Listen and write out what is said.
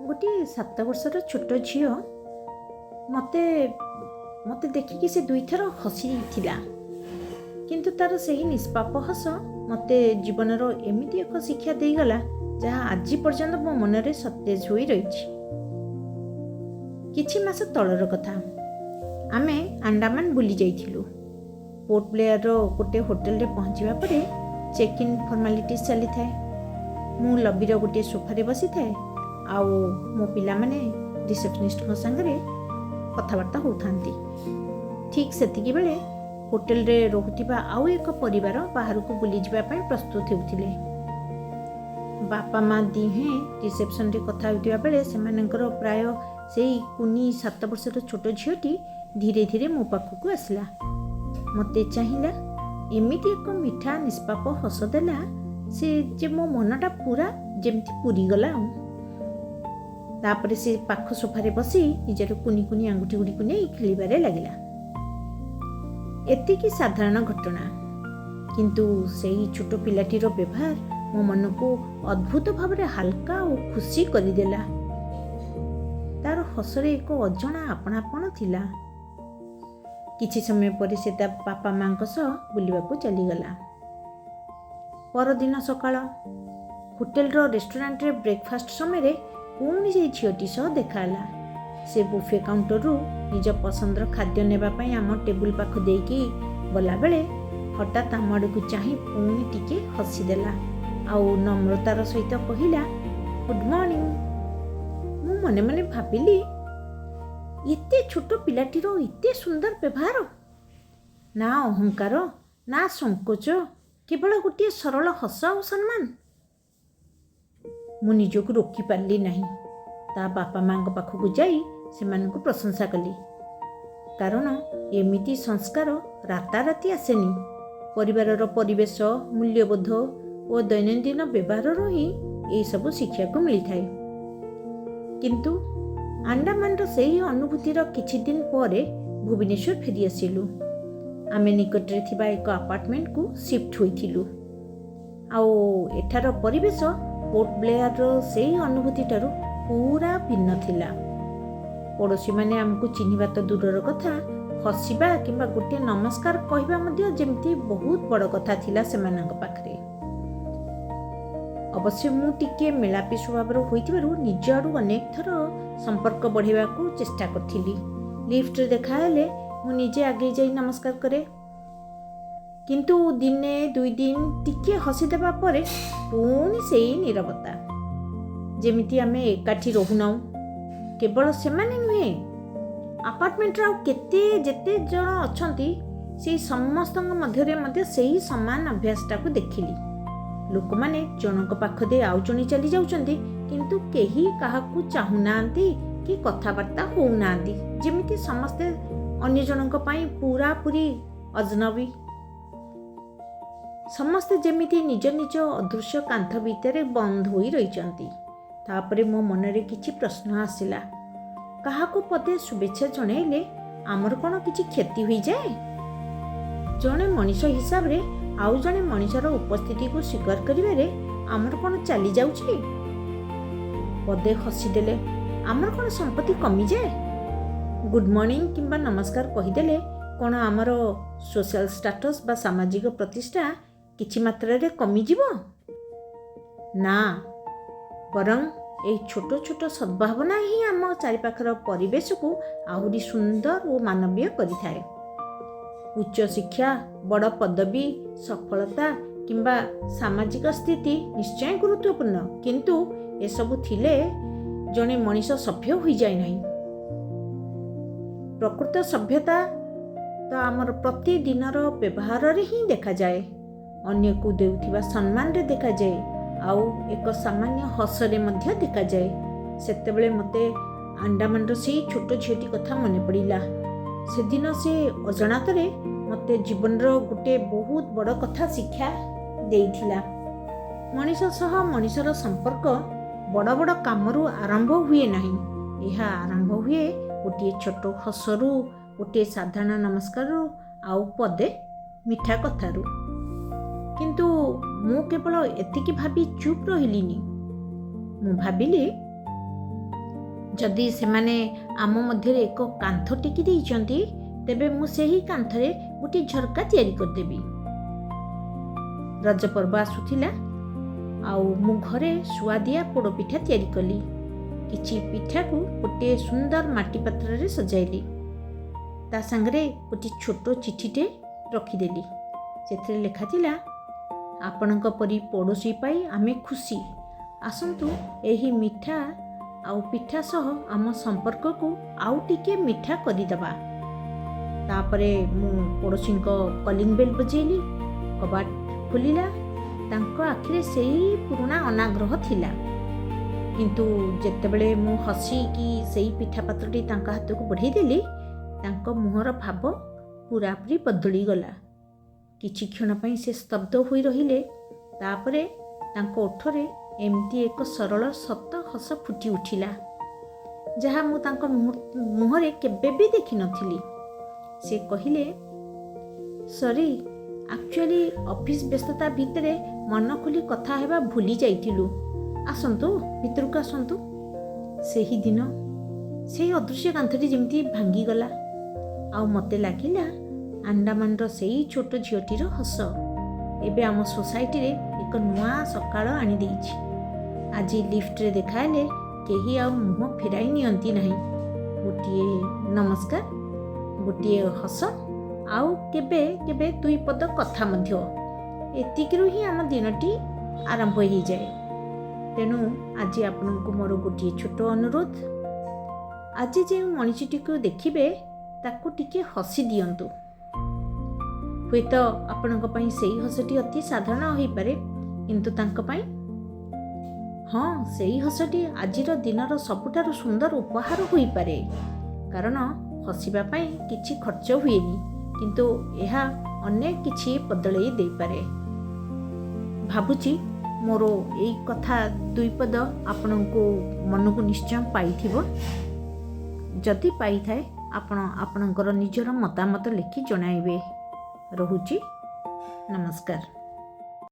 ଗୋଟିଏ 7 ବର୍ଷର ଛୋଟ ଝିଅ ମୋତେ ମୋତେ ଦେଖିକି ସେ ଦୁଇଥର ହସିଥିଲା, କିନ୍ତୁ ତା'ର ସେହି ନିଷ୍ପାପ ହସ ମୋତେ ଜୀବନର ଏମିତି ଏକ ଶିକ୍ଷା ଦେଇଗଲା, ଯାହା ଆଜି ପର୍ଯ୍ୟନ୍ତ ମୋ ମନରେ ସତେଜ ହୋଇ ରହିଛି। କିଛି ମାସ ତଳର କଥା। ଆମେ ଆଣ୍ଡାମାନ ବୁଲି ଯାଇଥିଲୁ। ପୋର୍ଟ ବ୍ଲେୟାରର ଗୋଟେ ହୋଟେଲରେ ପହଞ୍ଚିବା ପରେ ଚେକ୍ ଇନ୍ ଫର୍ମାଲିଟିଜ୍ ଚାଲିଥାଏ। ମୁଁ ଲବିର ଗୋଟିଏ ସୋଫାରେ ବସିଥାଏ ଆଉ ମୋ ପିଲାମାନେ ରିସେପସନିଷ୍ଟଙ୍କ ସାଙ୍ଗରେ କଥାବାର୍ତ୍ତା ହେଉଥାନ୍ତି। ଠିକ୍ ସେତିକି ବେଳେ ହୋଟେଲରେ ରହୁଥିବା ଆଉ ଏକ ପରିବାର ବାହାରକୁ ବୁଲିଯିବା ପାଇଁ ପ୍ରସ୍ତୁତ ହେଉଥିଲେ। ବାପା ମା ଦିହେଁ ରିସେପସନରେ କଥା ହେଉଥିବା ବେଳେ ସେମାନଙ୍କର ପ୍ରାୟ ସେଇ କୁନି 7 ବର୍ଷର ଛୋଟ ଝିଅଟି ଧୀରେ ଧୀରେ ମୋ ପାଖକୁ ଆସିଲା। ମୋତେ ଚାହିଁଲା, ଏମିତି ଏକ ମିଠା ନିଷ୍ପାପ ହସ ଦେଲା ସେ ଯେ ମୋ ମନଟା ପୁରା ଯେମିତି ପୁରିଗଲା। ଆଉ ତାପରେ ସେ ପାଖ ସୋଫାରେ ବସି ନିଜର କୁନି କୁନି ଆଙ୍ଗୁଠି ଗୁଡ଼ିକୁ ନେଇ ଖେଳିବାରେ ଲାଗିଲା। ଏତିକି ସାଧାରଣ ଘଟଣା, କିନ୍ତୁ ସେଇ ଛୋଟ ପିଲାଟିର ବ୍ୟବହାର ମୋ ମନକୁ ଅଦ୍ଭୁତ ଭାବରେ ହାଲକା ଓ ଖୁସି କରିଦେଲା। ତାର ହସରେ ଏକ ଅଜଣା ଆପଣାପଣ ଥିଲା। କିଛି ସମୟ ପରେ ସେ ତା ବାପା ମାଙ୍କ ସହ ବୁଲିବାକୁ ଚାଲିଗଲା। ପରଦିନ ସକାଳ ହୋଟେଲର ରେଷ୍ଟୁରାଣ୍ଟରେ ବ୍ରେକଫାଷ୍ଟ ସମୟରେ ପୁଣି ସେଇ ଝିଅଟି ସହ ଦେଖା ହେଲା। ସେ ବୁଫେ କାଉଣ୍ଟରରୁ ନିଜ ପସନ୍ଦର ଖାଦ୍ୟ ନେବା ପାଇଁ ଆମ ଟେବୁଲ ପାଖ ଦେଇକି ଗଲାବେଳେ ହଠାତ୍ ଆମ ଆଡ଼କୁ ଚାହିଁ ପୁଣି ଟିକେ ହସିଦେଲା ଆଉ ନମ୍ରତାର ସହିତ କହିଲା, "ଗୁଡ୍ ମର୍ଣ୍ଣିଂ।" ମୁଁ ମନେ ମନେ ଭାବିଲି, ଏତେ ଛୋଟ ପିଲାଟିର ଏତେ ସୁନ୍ଦର ବ୍ୟବହାର! ନା ଅହଙ୍କାର, ନା ସଙ୍କୋଚ, କେବଳ ଗୋଟିଏ ସରଳ ହସ ଆଉ ସମ୍ମାନ। ମୁଁ ନିଜକୁ ରୋକିପାରିଲି ନାହିଁ। ତା ବାପା ମାଙ୍କ ପାଖକୁ ଯାଇ ସେମାନଙ୍କୁ ପ୍ରଶଂସା କଲି, କାରଣ ଏମିତି ସଂସ୍କାର ରାତାରାତି ଆସେନି। ପରିବାରର ପରିବେଶ, ମୂଲ୍ୟବୋଧ ଓ ଦୈନନ୍ଦିନ ବ୍ୟବହାରରୁ ହିଁ ଏହିସବୁ ଶିଖିବାକୁ ମିଳିଥାଏ। କିନ୍ତୁ ଆଣ୍ଡାମାନର ସେହି ଅନୁଭୂତିର କିଛି ଦିନ ପରେ ଭୁବନେଶ୍ୱର ଫେରିଆସିଲୁ। ଆମେ ନିକଟରେ ଥିବା ଏକ ଆପାର୍ଟମେଣ୍ଟକୁ ସିଫ୍ଟ ହୋଇଥିଲୁ ଆଉ ଏଠାର ପରିବେଶ ପୋର୍ଟ ବ୍ଲେୟାରର ସେଇ ଅନୁଭୂତିଠାରୁ ପୁରା ଭିନ୍ନ ଥିଲା। ପଡ଼ୋଶୀମାନେ ଆମକୁ ଚିହ୍ନିବା ତ ଦୂରର କଥା, ହସିବା କିମ୍ବା ଗୋଟିଏ ନମସ୍କାର କହିବା ମଧ୍ୟ ଯେମିତି ବହୁତ ବଡ଼ କଥା ଥିଲା ସେମାନଙ୍କ ପାଖରେ। ଅବଶ୍ୟ ମୁଁ ଟିକିଏ ମେଳାପି ସ୍ୱଭାବର ହୋଇଥିବାରୁ ନିଜ ଆଡ଼ୁ ଅନେକ ଥର ସମ୍ପର୍କ ବଢ଼ାଇବାକୁ ଚେଷ୍ଟା କରିଥିଲି। ଲିଫ୍ଟରେ ଦେଖାହେଲେ ମୁଁ ନିଜେ ଆଗେଇ ଯାଇ ନମସ୍କାର କରେ। କିନ୍ତୁ ଦିନେ ଦୁଇ ଦିନ ଟିକିଏ ହସିଦେବା ପରେ ପୁଣି ସେଇ ନୀରବତା, ଯେମିତି ଆମେ ଏକାଠି ରହୁନାହୁଁ। କେବଳ ସେମାନେ ନୁହେଁ, ଆପାର୍ଟମେଣ୍ଟରେ ଆଉ କେତେ ଯେତେ ଜଣ ଅଛନ୍ତି, ସେଇ ସମସ୍ତଙ୍କ ମଧ୍ୟରେ ମଧ୍ୟ ସେଇ ସମାନ ଅଭ୍ୟାସଟାକୁ ଦେଖିଲି। ଲୋକମାନେ ଜଣଙ୍କ ପାଖ ଦେଇ ଆଉ ଜଣେ ଚାଲି ଯାଉଛନ୍ତି, କିନ୍ତୁ କେହି କାହାକୁ ଚାହୁଁନାହାନ୍ତି କି କଥାବାର୍ତ୍ତା ହେଉନାହାନ୍ତି, ଯେମିତି ସମସ୍ତେ ଅନ୍ୟ ଜଣଙ୍କ ପାଇଁ ପୁରାପୁରି ଅଜନବୀ। ସମସ୍ତେ ଯେମିତି ନିଜ ନିଜ ଅଦୃଶ୍ୟ କାନ୍ଥ ଭିତରେ ବନ୍ଦ ହୋଇ ରହିଛନ୍ତି। ତାପରେ ମୋ ମନରେ କିଛି ପ୍ରଶ୍ନ ଆସିଲା। କାହାକୁ ପଦେ ଶୁଭେଚ୍ଛା ଜଣାଇଲେ ଆମର କ'ଣ କିଛି କ୍ଷତି ହୋଇଯାଏ? ଜଣେ ମଣିଷ ହିସାବରେ ଆଉ ଜଣେ ମଣିଷର ଉପସ୍ଥିତିକୁ ସ୍ୱୀକାର କରିବାରେ ଆମର କ'ଣ ଚାଲିଯାଉଛି? ପଦେ ହସିଦେଲେ ଆମର କ'ଣ ସମ୍ପତ୍ତି କମିଯାଏ? ଗୁଡ୍ ମର୍ଣ୍ଣିଂ କିମ୍ବା ନମସ୍କାର କହିଦେଲେ କ'ଣ ଆମର ସୋସିଆଲ ଷ୍ଟାଟସ୍ ବା ସାମାଜିକ ପ୍ରତିଷ୍ଠା କିଛି ମାତ୍ରାରେ କମିଯିବ? ନା, ବରଂ ଏହି ଛୋଟ ଛୋଟ ସଦ୍ଭାବନା ହିଁ ଆମ ଚାରିପାଖର ପରିବେଶକୁ ଆହୁରି ସୁନ୍ଦର ଓ ମାନବୀୟ କରିଥାଏ। ଉଚ୍ଚଶିକ୍ଷା, ବଡ଼ ପଦବୀ, ସଫଳତା କିମ୍ବା ସାମାଜିକ ସ୍ଥିତି ନିଶ୍ଚୟ ଗୁରୁତ୍ୱପୂର୍ଣ୍ଣ, କିନ୍ତୁ ଏସବୁ ଥିଲେ ଜଣେ ମଣିଷ ସଭ୍ୟ ହୋଇଯାଏ ନାହିଁ। ପ୍ରକୃତ ସଭ୍ୟତା ତ ଆମର ପ୍ରତିଦିନର ବ୍ୟବହାରରେ ହିଁ ଦେଖାଯାଏ, ଅନ୍ୟକୁ ଦେଉଥିବା ସମ୍ମାନରେ ଦେଖାଯାଏ ଆଉ ଏକ ସାମାନ୍ୟ ହସରେ ମଧ୍ୟ ଦେଖାଯାଏ। ସେତେବେଳେ ମୋତେ ଆଣ୍ଡାମାନର ସେଇ ଛୋଟ ଝିଅଟି କଥା ମନେ ପଡ଼ିଲା। ସେଦିନ ସେ ଅଜାଣତରେ ମୋତେ ଜୀବନର ଗୋଟେ ବହୁତ ବଡ଼ କଥା ଶିକ୍ଷା ଦେଇଥିଲା। ମଣିଷ ସହ ମଣିଷର ସମ୍ପର୍କ ବଡ଼ ବଡ଼ କାମରୁ ଆରମ୍ଭ ହୁଏ ନାହିଁ। ଏହା ଆରମ୍ଭ ହୁଏ ଗୋଟିଏ ଛୋଟ ହସରୁ, ଗୋଟିଏ ସାଧାରଣ ନମସ୍କାରରୁ ଆଉ ପଦେ ମିଠା କଥାରୁ। କିନ୍ତୁ ମୁଁ କେବଳ ଏତିକି ଭାବି ଚୁପ୍ ରହିଲିନି। ମୁଁ ଭାବିଲି, ଯଦି ସେମାନେ ଆମ ମଧ୍ୟରେ ଏକ କାନ୍ଥ ଟେକି ଦେଇଛନ୍ତି, ତେବେ ମୁଁ ସେହି କାନ୍ଥରେ ଗୋଟିଏ ଝରକା ତିଆରି କରିଦେବି। ରଜ ପର୍ବ ଆସୁଥିଲା ଆଉ ମୁଁ ଘରେ ସୁଆଦିଆ ପୋଡ଼ପିଠା ତିଆରି କଲି। କିଛି ପିଠାକୁ ଗୋଟିଏ ସୁନ୍ଦର ମାଟି ପାତ୍ରରେ ସଜାଇଲି। ତା ସାଙ୍ଗରେ ଗୋଟିଏ ଛୋଟ ଚିଠିଟେ ରଖିଦେଲି। ସେଥିରେ ଲେଖାଥିଲା, "ଆପଣଙ୍କ ପରି ପଡ଼ୋଶୀ ପାଇ ଆମେ ଖୁସି। ଆସନ୍ତୁ, ଏହି ମିଠା ଆଉ ପିଠା ସହ ଆମ ସମ୍ପର୍କକୁ ଆଉ ଟିକେ ମିଠା କରିଦେବା।" ତାପରେ ମୁଁ ପଡ଼ୋଶୀଙ୍କ କଲିଂ ବେଲ୍ ବଜେଇଲି। କବାଟ ଖୋଲିଲା। ତାଙ୍କ ଆଖିରେ ସେଇ ପୁରୁଣା ଅନାଗ୍ରହ ଥିଲା, କିନ୍ତୁ ଯେତେବେଳେ ମୁଁ ହସିକି ସେଇ ପିଠା ପାତ୍ରଟି ତାଙ୍କ ହାତକୁ ବଢ଼େଇ ଦେଲି, ତାଙ୍କ ମୁହଁର ଭାବ ପୁରାପୁରି ବଦଳିଗଲା। କିଛି କ୍ଷଣ ପାଇଁ ସେ ସ୍ତବ୍ଧ ହୋଇ ରହିଲେ। ତାପରେ ତାଙ୍କ ଓଠରେ ଏମିତି ଏକ ସରଳ ସତ ହସ ଫୁଟି ଉଠିଲା, ଯାହା ମୁଁ ତାଙ୍କ ମୁହଁରେ କେବେ ବି ଦେଖିନଥିଲି। ସେ କହିଲେ, "ସରି, ଆକ୍ଚୁଆଲି ଅଫିସ୍ ବ୍ୟସ୍ତତା ଭିତରେ ମନ ଖୋଲି କଥା ହେବା ଭୁଲି ଯାଇଥିଲୁ। ଆସନ୍ତୁ, ଭିତରକୁ ଆସନ୍ତୁ।" ସେହିଦିନ ସେଇ ଅଦୃଶ୍ୟ କାନ୍ଥଟି ଯେମିତି ଭାଙ୍ଗିଗଲା ଆଉ ମୋତେ ଲାଗିଲା, ଆଣ୍ଡାମାନର ସେଇ ଛୋଟ ଝିଅଟିର ହସ ଏବେ ଆମ ସୋସାଇଟିରେ ଏକ ନୂଆ ସକାଳ ଆଣିଦେଇଛି। ଆଜି ଲିଫ୍ଟରେ ଦେଖାହେଲେ କେହି ଆଉ ମୁହଁ ଫେରାଇ ନିଅନ୍ତି ନାହିଁ। ଗୋଟିଏ ନମସ୍କାର, ଗୋଟିଏ ହସ ଆଉ କେବେ କେବେ ଦୁଇ ପଦ କଥା ମଧ୍ୟ, ଏତିକିରୁ ହିଁ ଆମ ଦିନଟି ଆରମ୍ଭ ହେଇଯାଏ। ତେଣୁ ଆଜି ଆପଣଙ୍କୁ ମୋର ଗୋଟିଏ ଛୋଟ ଅନୁରୋଧ, ଆଜି ଯେଉଁ ମଣିଷଟିକୁ ଦେଖିବେ, ତାକୁ ଟିକେ ହସି ଦିଅନ୍ତୁ। ହୁଏତ ଆପଣଙ୍କ ପାଇଁ ସେଇ ହସଟି ଅତି ସାଧାରଣ ହୋଇପାରେ, କିନ୍ତୁ ତାଙ୍କ ପାଇଁ, ହଁ, ସେଇ ହସଟି ଆଜିର ଦିନର ସବୁଠାରୁ ସୁନ୍ଦର ଉପହାର ହୋଇପାରେ। କାରଣ ହସିବା ପାଇଁ କିଛି ଖର୍ଚ୍ଚ ହୁଏନି, କିନ୍ତୁ ଏହା ଅନେକ କିଛି ବଦଳେଇ ଦେଇପାରେ। ଭାବୁଛି ମୋର ଏଇ କଥା ଦୁଇ ପଦ ଆପଣଙ୍କୁ ମନକୁ ନିଶ୍ଚୟ ପାଇଥିବ। ଯଦି ପାଇଥାଏ, ଆପଣ ଆପଣଙ୍କର ନିଜର ମତାମତ ଲେଖି ଜଣାଇବେ। ରହୁଛି, ନମସ୍କାର।